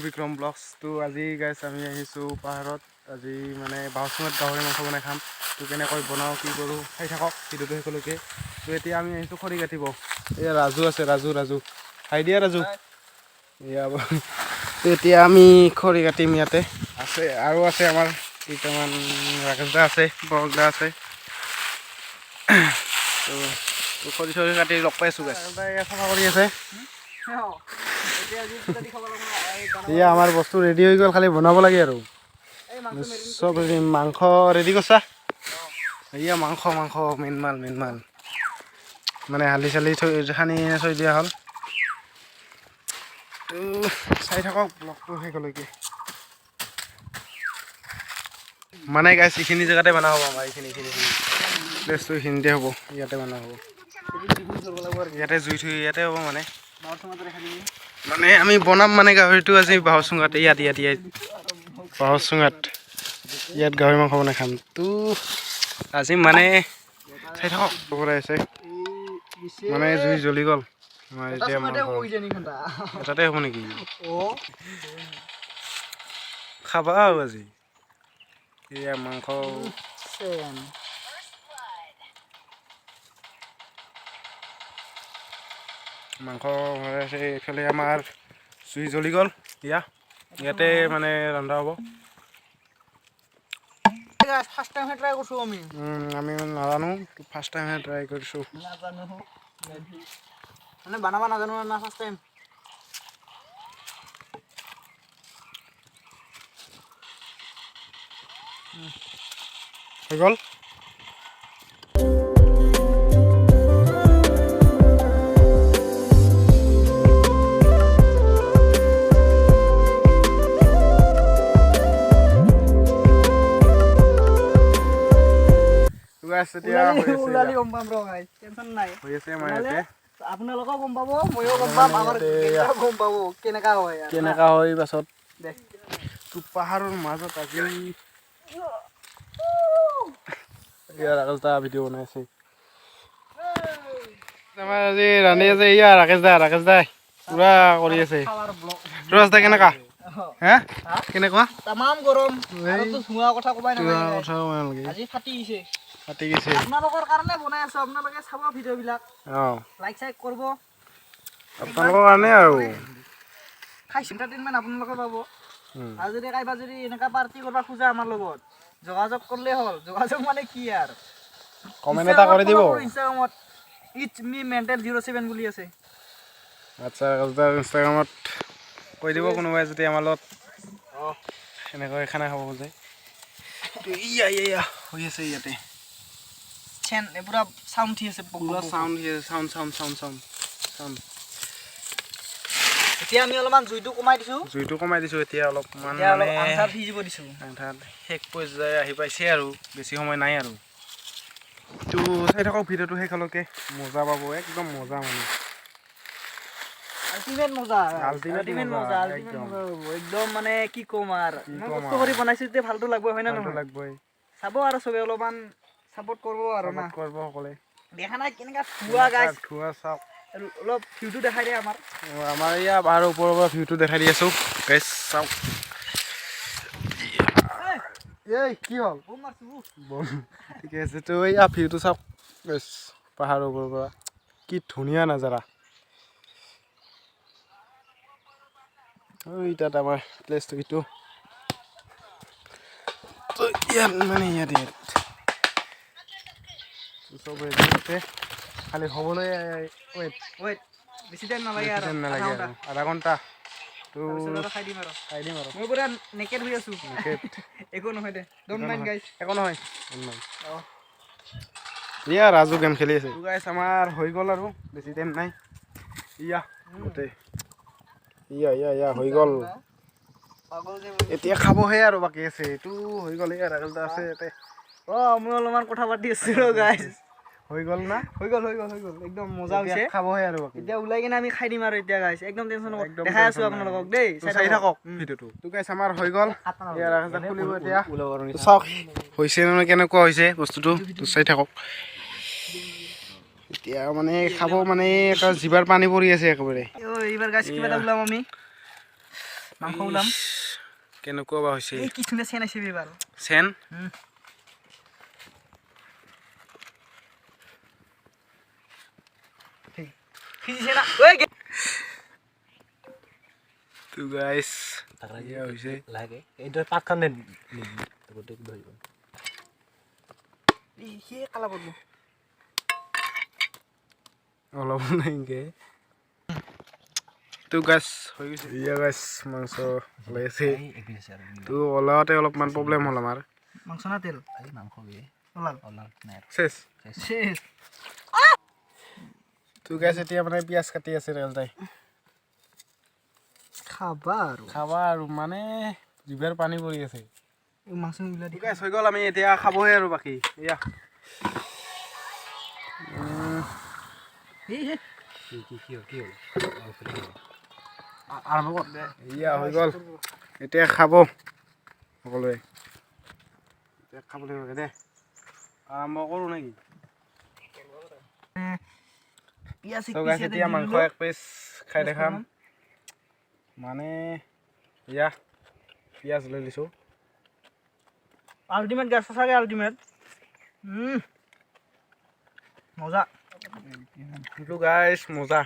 Vikram blogs. তো আজি গাইছ আমি আহিছোঁ পাহাৰত। আজি মানে বাঁহচুঙাত গাহৰি মাংস বনাই খাম। তো কেনেকৈ বনাওঁ, কি কৰোঁ, চাই থাকক ভিডিঅ'টো শেষলৈকে। তো এতিয়া আমি আহিছোঁ খৰি কাটিব। এয়া ৰাজু আছে, ৰাজু ৰাজু, হাই দিয়া ৰাজু। এয়া, তো এতিয়া আমি খৰি কাটিম। ইয়াতে আছে আৰু আছে আমাৰ কেইটামান, ৰাকেশ দা আছে, বৰক দা আছে। তো খৰি চৰি কাটি লগ পাই আছোঁ গাইছ। চাফা কৰি আছে। এয়া আমাৰ বস্তু ৰেডি হৈ গ'ল, খালি বনাব লাগে আৰু। চব ৰেডি, মাংস ৰেডি কৰিছা। এয়া মাংস, মাংস মেইন মাল, মেইন মাল মানে হালধি চালধি থৈ সানি থৈ দিয়া হ'ল। তো চাই থাকক ব্লগটো শেষলৈকে। মানে গাইছ, এইখিনি জেগাতে বনা হ'ব আমাৰ, এইখিনি এইখিনি এইখিনি প্লেচটো এইখিনিতে হ'ব, ইয়াতে বনা হ'ব। ইয়াতে জুই থৈ ইয়াতে হ'ব। মানে মানে আমি বনাম মানে গাহৰিটো আজি বাঁহৰ চুঙাত, ইয়াত ইয়াত ইয়াত বাঁহৰ চুঙাত ইয়াত গাহৰি মাংস বনাই খাম। তো আজি মানে চাই থাকক। আছে মানে জুই জ্বলি গ'ল আমাৰ। এতিয়া মাংস এটাতে হ'ব নেকি? খাবা আৰু আজি এয়া মাংস। মাংস আছে এইফালে, আমাৰ জুই জ্বলি গ'ল। ইয়াতে মানে ৰন্ধা হ'ব। ফাৰ্ষ্ট টাইমহে ট্ৰাই কৰিছোঁ আমি। আমি নাজানো, ফাৰ্ষ্ট টাইমহে ট্ৰাই কৰিছোঁ। নাজানো মানে বনাব নাজানো না, ফাৰ্ষ্ট টাইম। হৈ গ'ল। এতিয়া ওলালি গম পাম ৰ গাইজ, টেনশ্যন নাই। হৈ আছে আমাৰ ইয়াতে। আপোনালোকেও গম পাব, ময়ো গম পাম, আমাৰ গম পাব কেনেকা হয়। কেনেকা হয় পাছত। তো পাহাৰৰ মাজত আজি ইয়াৰ ৰাকেশ দা ভিডিঅ' বনাই আছে। আমাৰ আজি ৰান্ধি আছে। ইয়া ৰাকেশ দা, ৰাকেশ দাই পুৰা কৰি আছে। ৰাকেশ দা, কেনেকা হে, কেনেকুৱা? তামাম গৰম। ধোঁৱা কথা কবাই নালাগে। কথা কবাই নালাগে। আজি ফাটি গৈছে। ফাটি গৈছে। আপোনালোকৰ কাৰণে বনাই আছো, আপোনালোকে চাব ভিডিঅ'বিলাক, লাইক চাইক কৰিব। আপোনালোকৰ কাৰণে আৰু খাই এণ্টাৰটেইনমেণ্ট আপোনালোকে পাব। আৰু যদি কাইবা যদি এনেকুৱা পাৰ্টি কৰিব খোজা, আমাৰ লগত যোগাযোগ কৰিলেই হ'ল। যোগাযোগ মানে কি আৰু? কমেণ্ট এটা কৰি দিব। ইনষ্টাগ্ৰামত it's me mental 07 বুলি আছে। আচ্ছা, ইনষ্টাগ্ৰামত কৈ দিব কোনোবাই যদি আমাৰ লগত এনেকৈ খানা খাব খোজে। ইয়া ইয়া হৈ আছে ইয়াতে। চেন পুৰা চাউণ্ড উঠি আছে। পুৰা চাউণ্ড উঠি আছে, sound sound sound sound sound. এতিয়া আমি অলপমান জুইটো কমাই দিছোঁ। জুইটো কমাই দিছোঁ এতিয়া অলপমান। মানে আন্ধাৰ সিজিব দিছোঁ। আন্ধাৰ শেষ পৰ্যায় আহি পাইছে আৰু বেছি সময় নাই আৰু। তো চাই থাকক ভিডিঅ'টো শেষলৈকে, মজা পাব, একদম মজা মানে। আল্টিমেট মজা। আল্টিমেট মজা, আল্টিমেট মজা একদম। মানে কি ক'ম আৰু, ইমান কষ্ট কৰি বনাইছোঁ যেতিয়া ভালটো লাগবই, হয় না নহয়? লাগবই। চাব আৰু চবে অলপমান ছাপোৰ্ট কৰিব আৰু না। কৰিব সকলে। দেখা নাই কেনেকুৱা ধোঁৱা গাইছ? ধোঁৱা চাওক। অলপ ভিউটো দেখাই দিয়ে আমাৰ। আমাৰ এয়া পাহাৰৰ ওপৰৰ পৰা ভিউটো দেখাই দি আছোঁ গাইছ, চাওক। এই কি হ'ল? ঠিকে আছে। তো এইয়া ভিউটো চাওক গাইছ, পাহাৰৰ ওপৰৰ পৰা কি ধুনীয়া নাজাৰা। তাত আমাৰ প্লেচটো এইটো। তো ইয়াত মানে ইয়াত ইয়াত চব ৰেডি আছে, খালি হ'বলৈ ৱেইট। ৱেইট, বেছি টাইম নালাগে আৰু। নালাগে আৰু আধা ঘণ্টা। তো খাই দিম আৰু। খাই দিম আৰু। মই পুৰা নেকেড হৈ আছোঁ। নেকেড। একো নহয় দে, don't mind guys. একো নহয়। ইয়া ৰাজু গেম খেলি আছে। গাইছ, আমাৰ হৈ গ'ল আৰু বেছি টাইম নাই। ইয়া গোটেই ইয়া ইয়া ইয়া হৈ গ'ল। এতিয়া খাবহে আৰু বাকী আছে। এইটো হৈ গ'ল। ইয়া ৰাকেশ দা আছে ইয়াতে। অঁ, মই অলপমান কথা পাতি আছিলোঁ গাইছ। হৈ গ'ল না? হৈ গ'ল, হৈ গ'ল, হৈ গ'ল, একদম মজা হৈছে। খাবহে আৰু বাকী। এতিয়া ওলাই কিনে আমি খাই দিম আৰু এতিয়া গাইছ, একদম টেনশ্যন নকৰোঁ। দেখাই আছোঁ আপোনালোকক দেই। চাই থাকক ভিডিঅ'টো। তো গাইছ, আমাৰ হৈ গ'ল। ইয়াৰ ৰাকেশ দা খুলিব এতিয়া। চাওক হৈছে নে, কেনেকুৱা হৈছে বস্তুটো। তো চাই থাকক। এতিয়া মানে খাব মানে জিভাৰ পানী পৰি আছে একেবাৰে। এইবাৰ গাইছ কিবা এটা ওলাম আমি। মাংস ওলাম। ইছ, কেনেকুৱা বা হৈছে। এই কি ধুনীয়া চেন আহিছে বাৰু। চেন। সিজিছে না ঐ? তো গাইছ, এয়া হৈছে। লাগে এইটো পাতখন গোটেই ধৰিব। সিয়ে কালা পৰিব। অলপ নাইকে। তো গাইছ, হৈ গৈছে। এয়া গাইছ, মাংস ওলাই আছে। এক পিচ আছে আৰু। তো ওলাওঁতে অলপমান প্ৰব্লেম হ'ল আমাৰ। মাংস না তেল? এই মাংস বে। ওলাল। ওলাল নাই আৰু। চেচ। চেচ। তো গাইছ, এতিয়া মানে পিঁয়াজ কাটি আছে ৰেলতাই। খাবা আৰু। খাবা আৰু, মানে জিভাৰ পানী পৰি আছে। এই মাংস ওলাই দি। ঠিক আছে, হৈ গ'ল। আমি এতিয়া খাবহে আৰু বাকী এয়া। এই কি কি কি হ'ল, কি হ'ল? আৰম্ভ কৰ। এয়া হৈ গ'ল, এতিয়া খাব সকলোৱে। এতিয়া খাব লাগিব দে। আৰম্ভ কৰোঁ নেকি? পিঁয়াজ এক ত' পিচ গাইছ, ইয়াতে এতিয়া দি মাংস দিলোঁ। এক পিচ খাই দেখাম। মানে এয়া পিঁয়াজ লৈ লৈছোঁ। আল্টিমেট গাইছ, সঁচাকৈ আল্টিমেট। মজা। কিন্তু গাইছ, মজা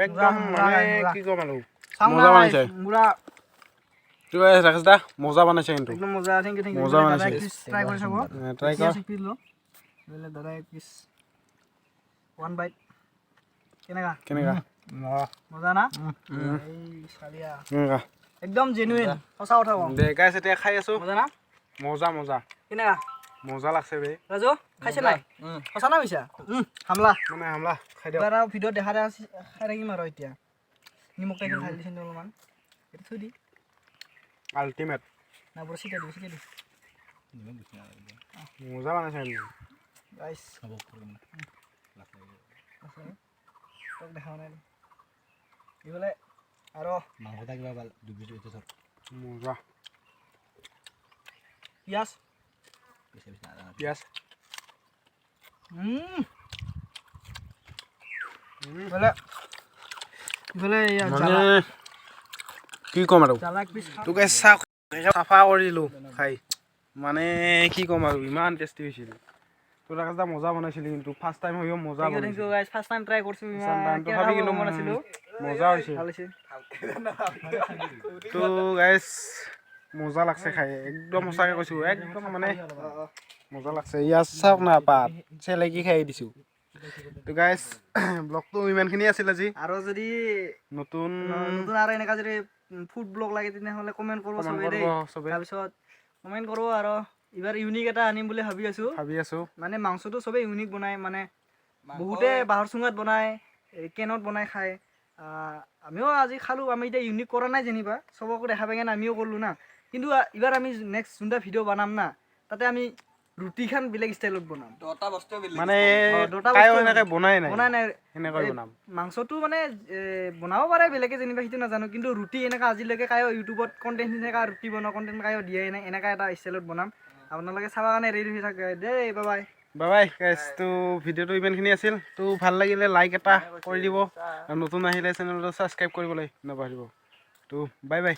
একদম। মজা, মানে মজা। কি ক'ম আৰু। চাওঁ। মজা না। বনাইছে। পুৰা। তো গাইছ, ৰাকেশ দা মজা বনাইছে কিন্তু। একদম মজা। Thank U, thank U. মজা বনাইছে। ট্ৰাই কৰি চাব। ট্ৰাই কৰ। পিঁয়াজ এক পিচ ল। বোলে দাদা, এক পিচ, ওৱান বাইট। কেনেকা? কেনেকা? মজা না? এই চালিয়া। কেনেকা? একদম জেনুইন, সঁচা কথা কওঁ। দে গাইছ, এতিয়া খাই আছোঁ। মজা না? মজা, মজা। কেনেকা? মজা লাগছে বে। ৰাজু, খাইছে নাই? সঁচা না মিছা? হামলা। মানে হামলা, খাই দিয়ক। এবাৰ আৰু ভিডিঅ'ত দেখা দেখা খাই থাকিম আৰু। এতিয়া নিমখ টাইপ খাই দিছে অলপমান, এইটো থৈ দি। আল্টিমেট। না, পুৰা চিটাই দিবি, চিটাই দি। মজা বনাইছে কিন্তু। গাইছ। হ'ব। আছে, তোক দেখা নাই এইফালে আৰু। মাংস থাকিবা ভাল, 2 পিচ এইটো ধৰ। মজা। পিঁয়াজ। পিছে পিছে নাজানো। পিঁয়াজ। ইফালে ইফালে এইয়া মানে জ্বালা। কি ক'ম আৰু। জ্বালা এক পিচ খাওঁ। তোকে চাওক, চাফা কৰিলোঁ খাই। মানে কি ক'ম আৰু, ইমান টেষ্টি হৈছিল। তোৰ ৰাকেশ দা, মজা বনাইছিলি কিন্তু। ফাৰ্ষ্ট টাইম হৈও মজা thank U, thank বনাইছিল। ইউ গাইছ, ফাৰ্ষ্ট টাইম ট্ৰাই কৰিছোঁ। First time, তথাপি কিন্তু নাছিলোঁ। মজা হৈছে। ভাল হৈছে। তো গাইছ, মজা লাগছে খাই একদম। সঁচাকে কৈছোঁ, একদম মানে মজা লাগছে। ইয়াত চাওক না, পাত চেলেকি খাই দিছোঁ। তো গাইছ, ব্লগটো ইমানখিনি আছিল আজি। আৰু যদি নতুন নতুন আৰু এনেকা যদি ফুড ব্লগ লাগে, তেনেহ'লে কমেণ্ট কৰিব কমেণ্ট চবেই দেই। কৰিব চবে। তাৰপিছত কমেণ্ট কৰিব আৰু এইবাৰ ইউনিক এটা আনিম বুলি ভাবি আছোঁ। ভাবি আছোঁ। মানে মাংসটো চবেই ইউনিক বনায়, মানে বহুতে বাঁহৰ চুঙাত বনায়, এই কেনত বনাই খায়। আমিও আজি খালোঁ। আমি এতিয়া ইউনিক কৰা নাই যেনিবা, চবকে দেখা পাই কিনে আমিও কৰিলোঁ না। কিন্তু এইবাৰ আমি নেক্সট যোনটা ভিডিঅ' বনাম না, তাতে আমি ৰুটিখান বেলেগ ষ্টাইলত বনাম। মানে দুটা তাইও বস্তু সেনেকে বনাই নাই। বনাই নাই। সেনেকৈ এই বনাম। মাংসটো মানে বনাব পাৰে বেলেগে যেনিবা, সেইটো নাজানো। কিন্তু ৰুটি এনেকা আজিলৈকে কায়ো ইউটিউবত কণ্টেণ্ট, এনেকা ৰুটি বনোৱা কণ্টেণ্ট কায়ো দিয়াই নাই। এনেকা এটা ষ্টাইলত বনাম। আপোনালোকে চাব কাৰণে ৰেডি হৈ থাকে দেই। Bye bye. বাই বাই গাইছ। তো ভিডিঅ'টো ইমানখিনি আছিল। তো ভাল লাগিলে লাইক এটা কৰি দিব আৰু নতুন আহিলে চেনেলটো ছাবস্ক্ৰাইব কৰিবলৈ নাপাহৰিব। তো বাই বাই।